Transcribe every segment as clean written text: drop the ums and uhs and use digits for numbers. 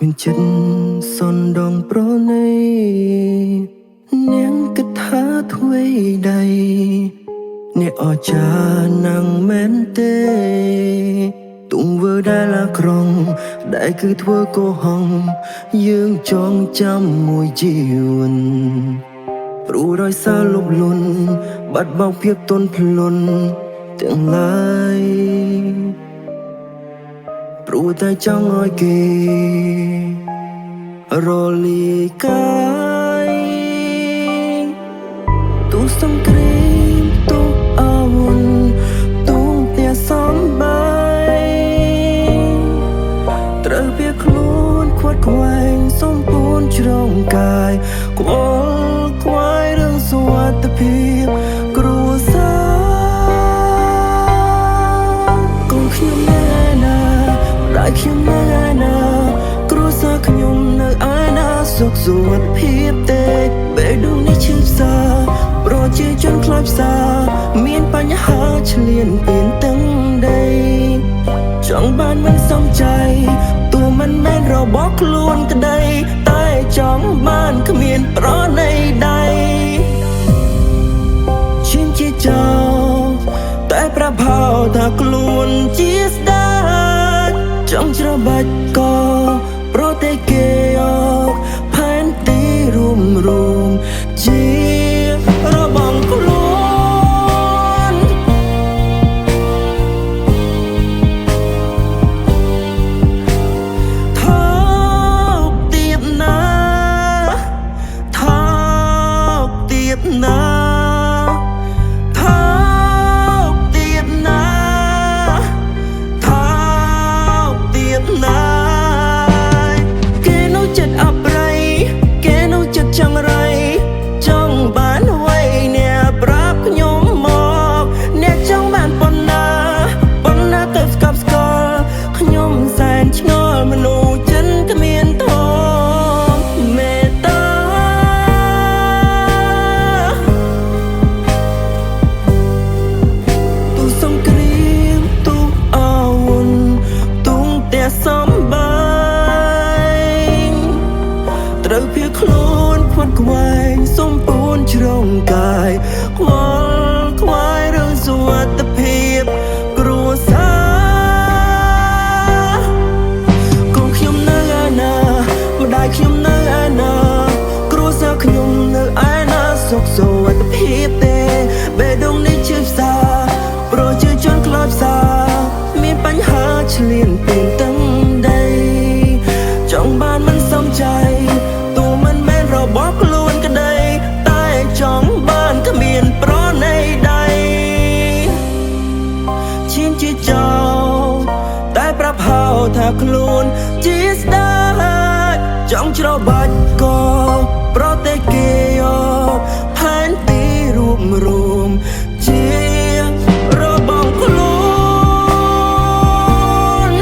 គ្មានចិត្តសនដងប្រណីនាងគិតថាទ្វេដៃអ្នកអស្ចារ្យណាស់មែនទេទុំវើដែលអាក្រង់ដែលគឺធ្វើកុហកយើងចងចាំមួយជីវិតព្រោះដោយសារលុបលុនបាត់បង់ភាពទន់ភ្លន់ទាំងឡាយព្រោះតែចង់ឲ្យគេរលាយកាយទូសង្គ្រាមទូអាវុធទូផ្ទះសំបាយត្រូវវាខ្លួនខ្វាត់ខ្វែងសំពួនជ្រងកាយខ្វល់ខ្វាយរឿងសុវត្ថិភាពគ្រួសារកូនខ្ញុំនៅឯណាម្ដាយខ្ញុំនៅឯណាគ្រួសារខ្ញុំនៅឯណាសុខសុវត្ថិភាពទេបេះដូងនេះឈឺផ្សាប្រជាជនខ្លាចផ្សាមានបញ្ហាឆ្លៀនពៀនទាំងដីចង់បានមិនសំចៃទោះមិនមែនរបស់ខ្លួនក្តីតែចង់បានគ្មានប្រណីដៃឈាមជាចោលតែប្រាប់ហៅថាខ្លួនជាស្ដេចចង់ច្របាច់កប្រទេសគេអកផែនទីរួមរួមជារបស់ខ្លួនថោកទាបណាស់ថោកទាបណាស់ថោកទាបណាស់ថោកទាបណាស់គេនៅចិត្តអប្រ័យគេនៅចិត្តចង្រៃចង់បានអ្វីអ្នកប្រាប់ខ្ញុំមកអ្នកចង់បានប៉ុណ្ណាប៉ុណ្ណាទៅស្កប់ស្កល់ខ្ញុំសែនឆ្ងល់មនុស្សចិនគ្មានធម៌មេត្តា ទូសង្គ្រាមទូអាវុធទូផ្ទះសំបែងត្រូវភៀសខ្លួនខ្វាត់ខ្វែងសំពួនជ្រងកាយខ្វល់ខ្វាយរឿងសុវត្ថិភាពគ្រួសារកូនខ្ញុំនៅឯណាម្ដាយខ្ញុំនៅឯណាគ្រួសារខ្ញុំនៅឯណាសុខសុវត្ថិភាពទេបេះដូងនេះជឿផ្សាប្រជាជនខ្លាចផ្សាមានបញ្ហាឆ្លៀនពៀនទាំងដីចង់បានមិនសំចៃទោះមិនមែនរបស់ខ្លួនក្តីតែចង់បានគ្មានប្រណីដៃឈាមជាចោលតែប្រាប់ហៅថាខ្លួនជាស្ដេចចង់ច្របាច់កប្រទេសគេអផែនទីរួមរួមជារបស់ខ្លួន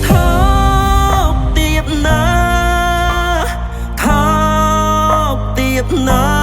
ថោកទាបណាស់ថោកទាបណា